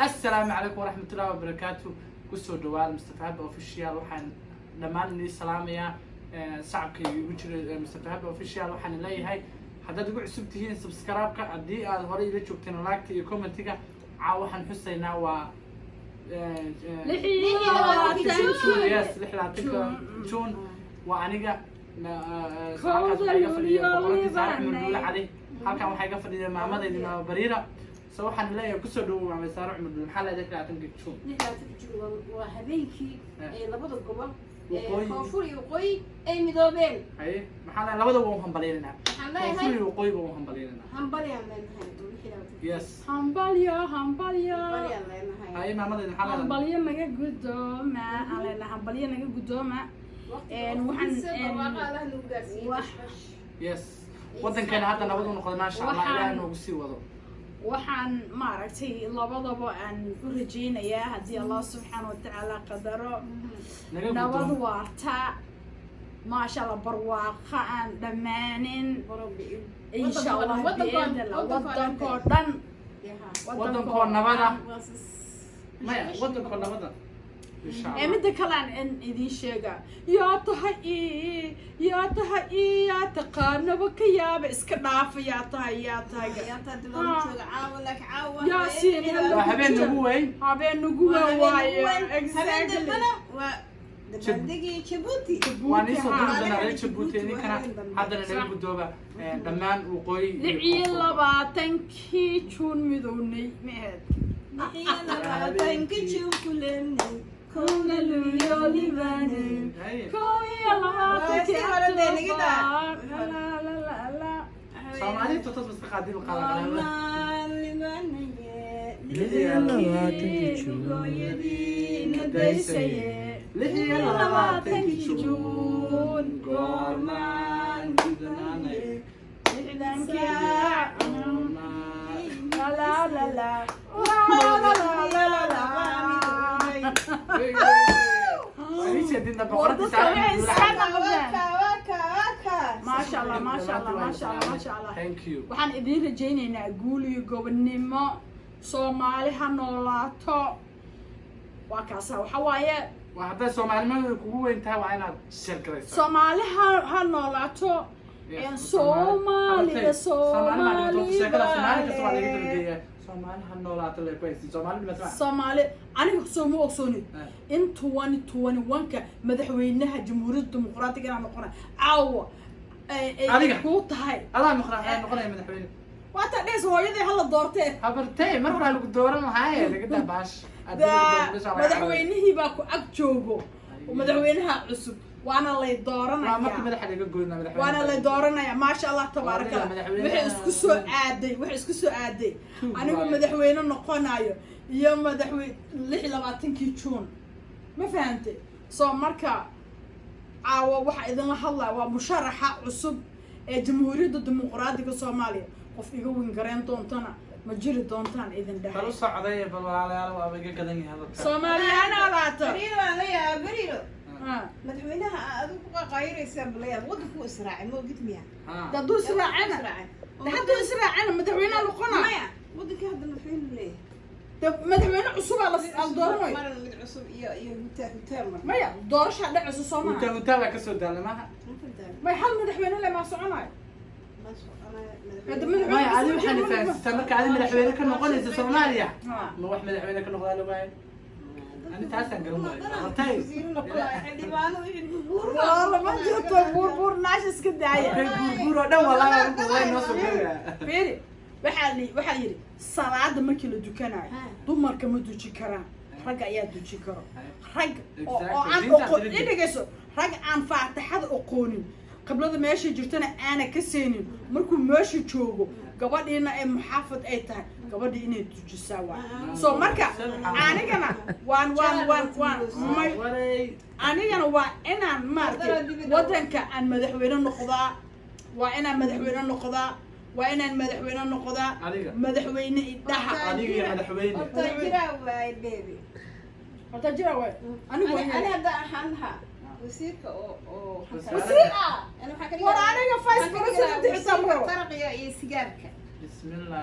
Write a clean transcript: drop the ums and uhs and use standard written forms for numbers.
Assalaamu calaykum waraxmatullahi wabarakaatu. Kusoo dhawaada Mustafa Happy Official. Waxaan dhammaan idin salaamayaa shacabka igu jira Mustafa Happy Official. Waxaan leeyahay, haddaad igu cusub tihiin, subscribe-ka. Haddii aad horey ila joogteen, like iyo comment-iga. Caawa waxaan xusaynaa waa 26 Yes, 26-ka June. Waa aniga Kowda halkaas waxaa iga fadhiya Luulyo boqoradii Saare Cumar Libaanay. Duule Cali. Halkan waxaa iga fadhiya maamadaydi, Maama Bariira. So waxaan leeyahay, kusoo dhawow, Maama Saare Cumar Duule. Maxaa leedahay 26-ka June? 26-ka June waa habeenkii ay labada gobol ee Waqooyi. Koonfur iyo waqooyi ay midoobeen. Haye, maxaa leedahay? Labada waa u hambalyaynaa. Waxaan Koonfur leeyahay iyo waqooyi baa u hambalyaynaa. Hambalyaan leenahay 26-. Yes. Hambalyo, hambalyo. Hambalyaan leenahay. Haye, maamadaydi, maxaa leedahay? Hambalyo naga guddooma aan leenahay, hambalyo naga guddooma. Waqtigiisa barwaaqo Allah nagu gaarsiiyo. Bashbash. Yes, wadankeena hadda nabad u noqday, maasha Allah. Ilaahay noogu sii wado. Waxaan maaragtay labadaba aan u rajaynayaa, haddii Allah subxaana watacaala qadaro, naga nabad guddoon. waarta, maasha Allah, barwaaqo aan dhammaanin, insha Allah. Biidnillah, wadankoo dhan. Wadankoo nabada. Maya, wadankoo nabada, insha Ee Allah. Midda kale aan in idiin sheega, yaa tahay i, yaa tahay i, yaa taqaanaba ka yaaba, iska dhaafa. Yaa tahay, yaa tahay. Yaa siin. Waa habeen nagu weyn. Habeen nagu weyn waaye, exactly. Waa dabaaldegii Jabuuti. Waan iisoo diri Ha. doonaa reer Jabuuti. Idinkana haddana naga guddooba dhammaan waqooyi iyo lix iyo koonfur. labaatankii Juun midownay ma ahayd? 26-ka Juun kulenay. Kowda Luulyo Libaanay. Haye. 21-kii Waa si hore dee naga daa. October. La, la, la, la. Soomaaliya totos bas ka qaadin qaada. 26-kii Juun. Hooyadiina daysaye. 26-kii Juun goormaan gudanaanay? Lixdankii. La, la, la, la. La, la, la, la, la, la. War. Dadka waxay iska noqdeen. Maasha Allah, maasha Allah, maasha Allah, maasha Allah. Thank you. Waxaan idiin rajaynaynaa guul iyo gobonnimo. Soomaali ha noolaato. Waa kaasa, waxa waaye. Waa hadday soomaalinimadu kugu weyn tahay, waa inaad share garaysaa. Soomaali ha noolaato. Yes, Soomaaliya, Soomaali sheekada Soomaali kasta waa laga Soomaali. dabageeyaa. Soomaali ha noolaato lay ku haysin. Soomaali dhimata ma Soomaali, aniga soo ma ogsooni in 2021-ka madaxweynaha Jamhuuriyadda Dimuqraatiga inaan noqona caawa ay Adiga? kuu tahay. Adaa noqonaya madaxweyne. Waata dhees hooyadii hala doortee. Habartee, mar horaa lagu dooran lahaaye, laga daa baash. Madaxweynihii baa ku ag joogo, madaxweynaha cusub, waana lay Waa markii dooranaya. madaxa laga goynaa madaxweyne. Waana lay dooranaya, maasha Allah, tabaaraka Allah. Madaxweynaha- Waxay isku soo aaday, waxay isku soo aaday Tuug anigu waaye. madaxweyne noqonayo iyo madaxweyne 26-kii Juun, ma fahantay? So marka caawa waxaa idinla hadlaya waa musharaxa cusub ee Jamhuuriyadda Dimuqraadiga Soomaaliya. Qof iga weyn gareyn doontana ma jiri doontaan idin Bal u dhahay. socday, bal walaalayaal, waaba iga gadan yahay dadka. Soomaaliyana alaato. Bariiro aan la yaaba, Bariiro. Ha. Madaxweynaha adigu ku qaqayraysaa balayaab, wadanku israacay, ma ogid miya? Ha. Hadduu israacana, hadduu israacana madaxweynaha noqona. Maya, wadankii hadda madaxweyne leeyahay. De madaxweyne cusubaa la dooranayo. Maran mid cusub iyo hutaa hutaa mar. Maya, doorashaa dhacayso, soo maha? Hutaa hutaa baa kasoo daala maaha. May, hal madaxweyne le maa soconayo. Hadda madaxweyne Maya, adi cusub waxaan jiro. fahansiisaa, marka adi madaxweyne ka noqonaysa Soomaaliya, Ha. ma wax madaxweyne ka noqdaa la waayo? Ani taasaan garan waayo. Hortay. Wala ma jirto buurbuur, naash iska daaya. Okay, buurbuur oo dhan walaa runta way noo soo gelaya. Fiiri, waxaa yidhi, salaada markii la dukanayo, Ha. dumarka ma duji karaan, ragga ayaa duji karo. Rag oo aan Diintaas oqoon diinta. I dhegeyso, rag aan Faatixada oqoonin, qiblada meesha jirtana aana ka seenin, markuu meesha joogo, gabadhiina ay muxaafad ay tahay, gabadhii inay tujisaa waay. So marka anigana waan may Waray. anigana waa inaan maaragtay wadanka aan madaxweyne noqdaa, waa inaan madaxweyne noqdaa, waa inaan madaxweyne noqdaa. Adiga. Madaxweyne idhaha. Adiga iyo madaxweyne. Jiraa waay, baby. Horta jira waay anigu. Ani hadda ahaan lahaa wasiirka oo Wasiir ah. Ani waxaan ka War dhigaa- aniga vice waxaan ka dhigaa president xitaa ma rabo. wasiirka taraqiga iyo sigaarka. Bismillah.